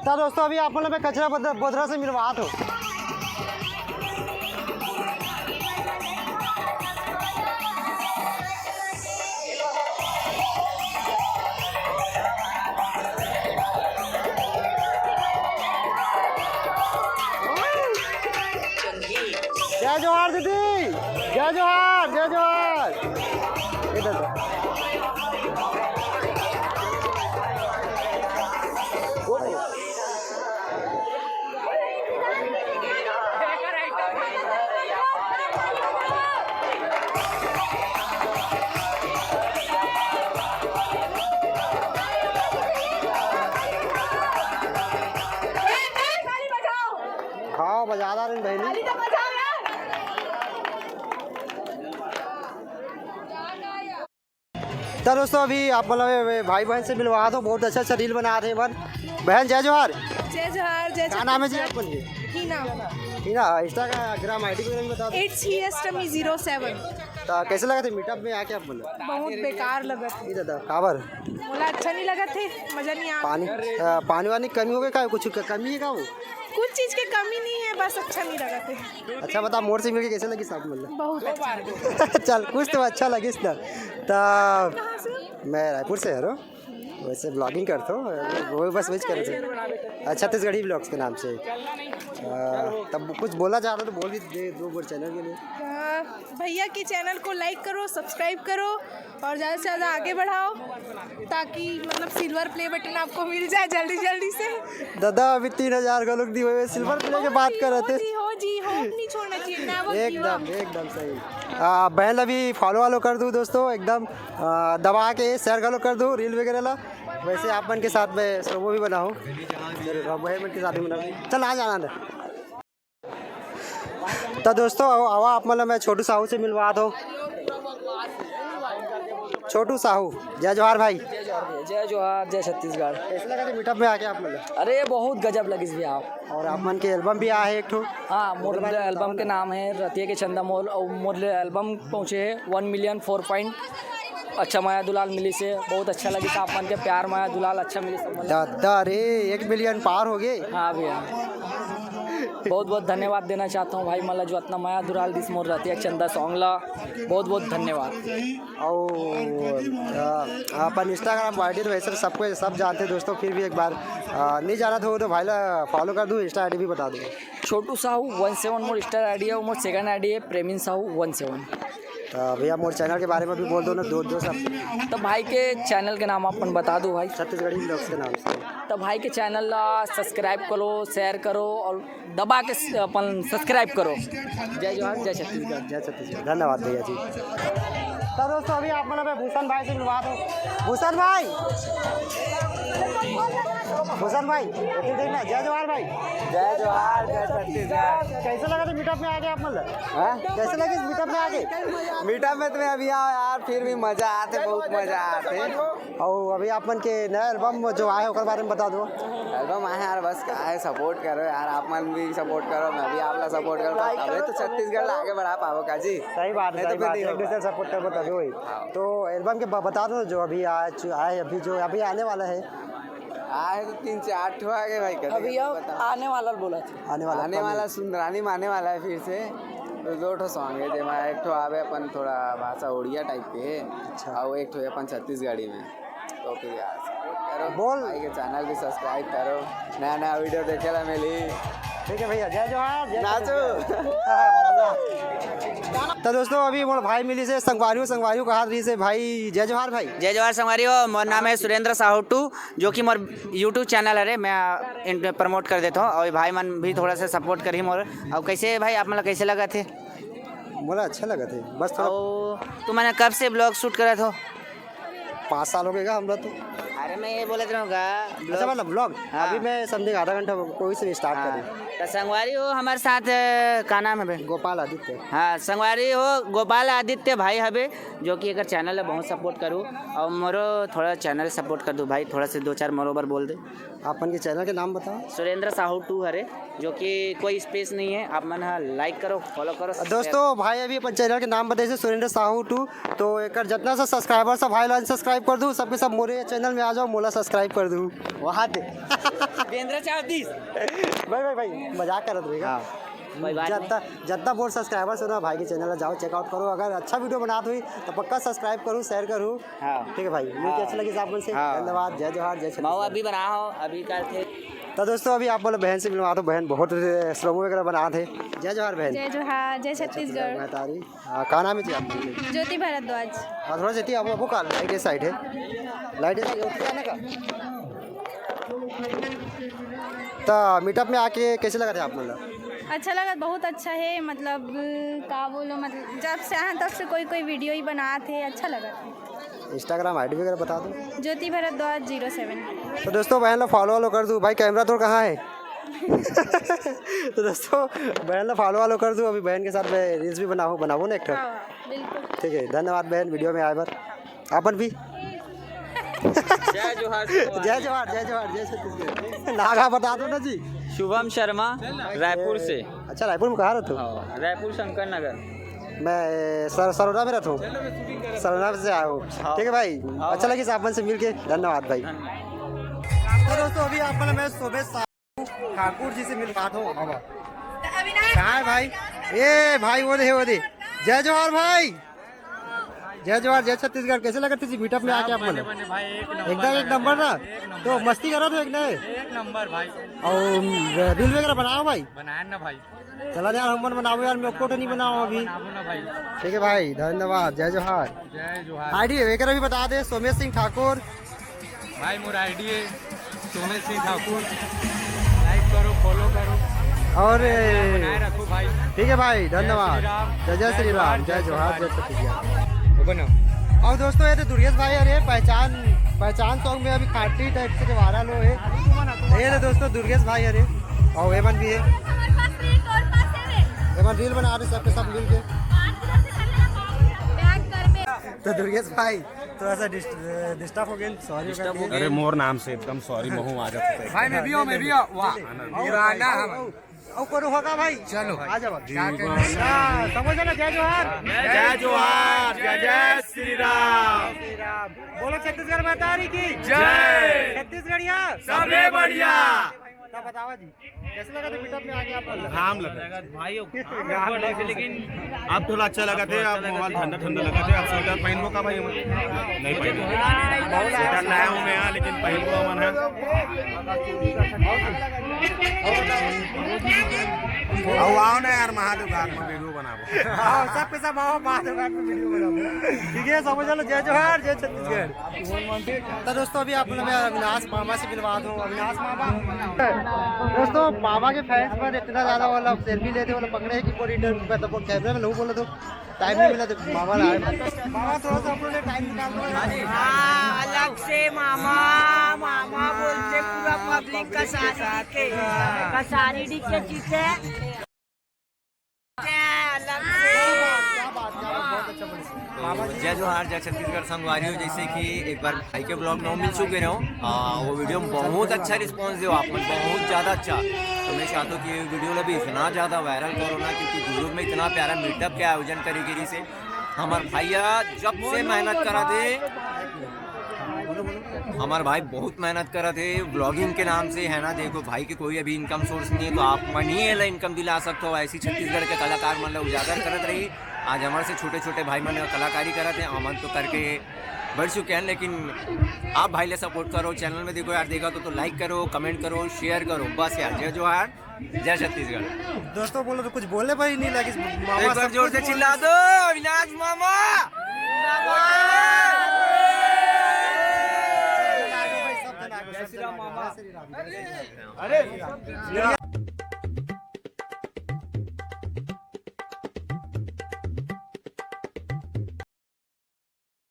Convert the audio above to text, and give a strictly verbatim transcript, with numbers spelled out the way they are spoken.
त दोस्तों, अभी आप मन ल मैं कचरा बोद-, बोदरा से मिलवात हों। जय जोहार दीदी, जय जोहार, जय जोहार। इधर से। हाँ, बजा रहा रही बहनी। त दोस्तों, अभी आप मतलब भाई बहन से मिलवा दो, बहुत अच्छा अच्छा रील बना रहे हैं बहन। बहन, जय जोहार। जय जोहार, जय का नाम है जी छत्तीसगढ़। आप मन के? हीना। हीना, Instagram ID वगैरह भी बता दो। It's Hiyastami zero seven। त कैसे लगा थे मीटअप में आके आप मन? बहुत बेकार लगा थे। ये दादा, काबर? मोला अच्छा नहीं लगा थे, मजा नहीं आया। पानी, अ, पानी वानी कमी हो गई का? कुछ क-, कमी है का वो? कुछ चीज के कमी नहीं है, बस अच्छा नहीं लगा थे। अच्छा बता, मोर से मिलके कैसे लगिस आप मन ल? बहुत अच्छा। चल, कुछ तो अच्छा लगिस ना। त कहाँ से? मैं रायपुर से हरों, वैसे ब्लॉगिंग करता हूँ, वो बस वही करते हैं। अच्छा, छत्तीसगढ़ी ब्लॉग्स के नाम से। अ, तब कुछ बोलना चाह रहे हो तो बोल भी दे दो, बोल चैनल के लिए। अ, भैया के चैनल को लाइक करो, सब्सक्राइब करो और ज़्यादा से ज़्यादा आगे बढ़ाओ, ताकि मतलब सिल्वर प्ले बटन आपको मिल जाए जल्दी जल्दी से। दादा, अभी तीन हजार घलोक नहीं हुए, सिल्वर प्ले के बात करत हे। हो जी, हो जी, होप नहीं छोड़ना चाहिए, never give up। एकदम, एकदम सही। आ, बहन ला भी फॉलो वॉलो कर दूँ दोस्तों, एकदम, आ, दबा के शेयर घलो कर दूँ रील वगैरह ला। वैसे आप मन के साथ में प्रोमो भी बनाऊँ, जरूर, आप बहन मन के साथ भी बनाऊँ। चल, आ जाना ना। त दोस्तों, आओ, आओ, आप मन ला मैं छोटू साहू से मिलवा दो। छोटू साहू, जय जोहार भाई। जय जोहार भैया, जय जोहार, जय छत्तीसगढ़। कैसे लगा थे मीटअप में आके आप मन ला? अरे, बहुत गजब लगिस भैया। और आप मन के एल्बम भी आए हे एक ठो। हाँ, मोर ओकर बारे में एल्बम बताओ के ना। नाम है रतिया के चंदा मोल, और मोर ले एल्बम पहुँचे है वन मिलियन फोर पॉइंट। अच्छा मया दुलाल मिलिस हे, बहुत अच्छा लगिस आप मन के प्यार मया दुलाल अच्छा मिलिस सब मन। दादा रे, एक मिलियन पार हो गए। हाँ भैया, बहुत बहुत धन्यवाद देना चाहता हूँ भाई मन ला, जो इतना मया Dulal this more Ratia Chanda song ला, बहुत बहुत धन्यवाद। और, अ, अपन Instagram ID तो वैसे तो सबको सब जानते हैं दोस्तों, फिर भी एक बार, अ, नहीं जानत हो तो भाई ला फॉलो कर दूँ, Insta ID भी बता दूँ। छोटू साहू वन सेवन मोर Insta ID है, और मोर सेकंड ID है प्रेमिन साहू वन सेवन। तो भैया, मोर चैनल के बारे में भी बोल दो ना, दो, दो सब। तो भाई के चैनल के नाम अपन बता दो भाई। छत्तीसगढ़ी ब्लॉग्स के नाम से। तो भाई के चैनल ला सब्सक्राइब करो, शेयर करो और दबा के स-, अपन सब्सक्राइब करो। जय जोहार, जय छत्तीसगढ़। जय छत्तीसगढ़। धन्यवाद भैया जी। तो दोस्तों, अभी आप मन ला भूषण भाई से मिलवा दो। भूषण भाई, भूषण भाई, एती देख ना, जय जोहार भाई। जय जोहार, जय छत्तीसगढ़। कैसे लगा थे मीटअप में आके आप मन ला? हाँ? कैसे लगिस मीटअप में आके? मीटअप में तो मैं अभी आया यार, फिर भी मजा आते, बहुत मजा आते। और अभी आप मन के नया एल्बम जो आए, ओकर बारे में बता दो। एल्बम आए यार, बस का है, सपोर्ट करो यार, आप मन भी सपोर्ट करो, मैं भी आप ला सपोर्ट करूँ, अभी तो छत्तीसगढ़ ला आगे बढ़ा पाओ का जी। सही बात है, नहीं तो सही फिर बात नहीं है, एक होगा। दूसरे सपोर्ट करबो तभी होई। हाँ। तो एल्बम के ब-, बता दो, जो अभी आ चु-, आए, अभी जो अभी आने वाला है। आए तो तीन चार ठो आ गए भाई, कभी अभी कभी अब बता। आने वाला बोला था। आने वाला आने कब वाला है? सुंदरानी में आने वाला है फिर से, तो दो ठो सॉन्ग है, जेमा एक ठो आवे अपन थोड़ा भाषा उड़िया टाइप के, अच्छा। और एक ठो अपन छत्तीसगढ़ी में। तो फिर यार सपोर्ट करो, बोल। भाई के चैनल भी सब्सक्राइब करो, नया नया वीडियो देखे ला मिली। ठीक है भैया, जय जोहार, जय नाचो। छत्तीसगढ़। तो दोस्तों, अभी मोर भाई मिलिस हे, संगवारी हो, संगवारी हो कहा रहिस हे भाई, जय जोहार भाई। जय जोहार संगवारी हो, मोर नाम है सुरेंद्र साहू टू, जो कि मोर YouTube चैनल हरे, मैं, आ, इन-, प्रमोट कर देता हूँ और भाई मन भी थोड़ा सा सपोर्ट करही मोर। और कैसे भाई, आप मन ला कैसे लगा थे? मोला अच्छा लगा थे, बस थोड़ा और तुमन कब से ब्लॉग शूट करत हो? पाँच साल हो गए का हमरा तो। अरे, मैं ये बोलत रहूँगा, अच्छा, मतलब ब्लॉग? हाँ। अभी मैं समथिंग आधा घंटा कोई से स्टार्ट हाँ। करी। तो संगवारी हो हमारे साथ, अ, का नाम है बे? गोपाल आदित्य। हाँ, संगवारी हो गोपाल आदित्य भाई हबे, जो कि एकर चैनल है, बहुत सपोर्ट करू। और मोरो थोड़ा चैनल सपोर्ट कर दो भाई, थोड़ा से दो चार मोरो बर बोल दे। आप मन के चैनल के नाम बताओ। सुरेंद्र साहू टू हरे, जो कि कोई स्पेस नहीं है, आप मन हा लाइक करो, फॉलो करो, दोस्तों, भाई अभी अपन चैनल के नाम बताइस हे सुरेंद्र साहू टू, तो एकर जितना सा सब्सक्राइबर सब भाई ला अनसब्सक्राइब कर दो, सबके सब मोरे चैनल में आ जाओ, मोला सब्सक्राइब कर दू। वहाँ दे। बेंद्रा चार तीस। भाई, भाई, भाई, मजाक करत रही। हाँ। कोई बात नहीं। जतना, जतना मोर सब्सक्राइबर्स हो ना भाई के चैनल ला जाओ, चेकआउट करो। अगर अच्छा वीडियो बनात हुई तो पक्का सब्सक्राइब करू, शेयर करू। हाँ। ठीक है भाई, मिलके हाँ। अच्छा लगी आप मन से। हाँ। धन्यवाद, जय जोहार, जय छत्तीसगढ़। मऊ अभी बनाओ, अभी करथे। तो दोस्तों, अभी आप बोले बहन से मिलवा दो, बहन बहुत स्लोमो वगैरह बनात हे। जय जोहार बहन। जय जोहार, जय छत्तीसगढ़। महतारी। हाँ, का नाम है जी आपका? ज्योति भारद्वाज। हाँ, थोड़ा ज्योति, आप, आपको का लाइट ये साइड है, लाइट है ना का? तो मीटअप में आके कैसे लगा था आप लोग? अच्छा लगा, बहुत अच्छा है। मतलब, का बोलो, मतलब, जब से आए तब से कोई कोई वीडियो ही बनात हे, अच्छा लगा। इंस्टाग्राम आईडी वगैरह बता दो। ज्योति भारद्वाज जीरो सेवन। तो दोस्तों, बहन लोग फॉलो वॉलो कर दो भाई। कैमरा तो कहाँ है? तो दोस्तों, बहन लोग फॉलो वॉलो कर दो। अभी बहन के साथ मैं रील्स भी बनाऊँ, बनाऊँ ना एक ठो। हाँ, बिल्कुल। ठीक है, धन्यवाद बहन, वीडियो में आए बर। अपन भी। जय जोहार। जय जोहार, जय जोहार, जय छत्तीसगढ़। नागा बता दो ना जी। शुभम शर्मा, रायपुर से। अच्छा, रायपुर में कहाँ रहते हो? हाँ, रायपुर शंकर नगर। मैं सर, सरोना में रहता हूँ। सरोना से आया हूँ। हाँ। ठीक है भाई, हाँ अच्छा भाई। लगे आप मन से मिलके, धन्यवाद भाई। तो दोस्तों, अभी आप मन मैं सोमेश ठाकुर जी से मिलवात हो। कहाँ है भाई? ए भाई, वो दे, वो दे। जय जोहार भाई। जय जोहार, जय छत्तीसगढ़। कैसे लगा तुझे मीटअप में आके आप मन? बने भाई, एक नंबर एकदम एक लगा, नंबर ना। एक नंबर। तो मस्ती करो तो एक नए। एक नंबर भाई। और रील वगैरह बनाओ भाई। बनाए ना भाई। चला यार, हम मन बनाओ यार, मैं कोट नहीं बनाओ अभी। बनाओ ना भाई। ठीक है भाई, धन्यवाद, जय जोहार। जय जोहार। आईडी वगैरह भी बता दे, सोमेश सिंह ठाकुर। भाई, मोर आईडी है सोमेश सिंह ठाकुर, लाइक करो, फॉलो करो। और बनाए रखो भाई। ठीक है भाई, धन्यवाद। जय श्री राम। जय जय जोहार, जय छत्तीसगढ़। ओके ना। और दोस्तों, ये तो दुर्गेश भाई, अरे पहचान, पहचान सॉन्ग में अभी खाटी टाइप से जो वायरल हो है। ये तो दोस्तों दुर्गेश भाई, अरे और एमन भी है। एमन रील बना रहे सबके सब मिल के। तो दुर्गेश भाई, थोड़ा सा डिस्टर्ब हो गया, सॉरी। अरे मोर नाम से एकदम सॉरी, महू आ जाते। भाई, मैं भी हूँ, मैं भी हूँ। वाह, पुराना हम। और करो होगा भाई, चलो। आ जाओ। क्या कहना है? हाँ, समझ ना, जय जोहार। जय जोहार, जय जय श्री राम। श्री राम। बोलो छत्तीसगढ़ महतारी की जय। छत्तीसगढ़िया सबले बढ़िया। तब बतावा जी, कैसे लगा था मीटअप में आके आप लोग? घाम लगा। भाई, घाम लगा, लेकिन अब थोड़ा अच्छा लगा थे। अब मोबाइल ठंडा ठंडा लगा थे। अब स्वेटर पहन लो का भाई? नहीं पहन। स्वेटर लाया हूँ मैं यहाँ, लेकिन पहन लो मन है। आओ, आओ ना यार, महादेव घाट में वीडियो बनाबो। हाँ, सब के सब आओ, महादेव घाट में वीडियो बनाबो। ठीक है, समझ लो, जय जोहार, जय छत्तीसगढ़। तो दोस्तों, अभी आप लोग मैं अविनाश मामा से मिलवा दूँ। अविनाश मामा, दोस्तों, मामा के फैंस पर इतना ज्यादा, मतलब, सेल्फी लेते, मतलब, पकड़े हैं कि पूरी इंटरव्यू पे, तो कैमरे में लोग बोलो तो टाइम नहीं मिला, तो मामा आए। मामा, थोड़ा सा अपने लिए टाइम निकाल दो। हाँ, अलग से मामा, मामा बोलते पूरा पब्लिक कसारी के, कसारी डी के चीते। क्या बात, क्या बात, बहुत अच्छा, बहुत अच्छा। तो जय जोहार, जय छत्तीसगढ़ संगवारी हो। जैसे कि एक बार भाई के ब्लॉग में मिल चुके रहो, आ, वो वीडियो में बहुत अच्छा रिस्पॉन्स दो आप मन, बहुत ज़्यादा अच्छा। तो मैं चाहता हूँ कि ये वीडियो ला भी इतना ज़्यादा वायरल करो ना, क्योंकि दुर्ग में इतना प्यारा मीटअप के आयोजन करे गिरी से हमार भैया जब से मेहनत करा थे, हमार भाई बहुत मेहनत करा थे ब्लॉगिंग के नाम से, है ना। देखो भाई के कोई अभी इनकम सोर्स नहीं है, तो आप मन ही एला इनकम दिला सकते हो। ऐसी छत्तीसगढ़ के कलाकार मन ला उजागर करत रही। आज हमारे से छोटे छोटे भाई मन कलाकारी करत हैं, हमन तो करके बढ़ चुके हैं, लेकिन आप भाई ले सपोर्ट करो, चैनल में देखो यार, देखा तो, तो लाइक करो, कमेंट करो, शेयर करो, बस यार। जय जोहार, जय छत्तीसगढ़। दोस्तों बोलो तो कुछ बोले भाई नहीं लगी। मामा एक बार सब जोर कुछ से बोल चिल्ला दो, अविनाश मामा। जय श्री राम मामा। अरे,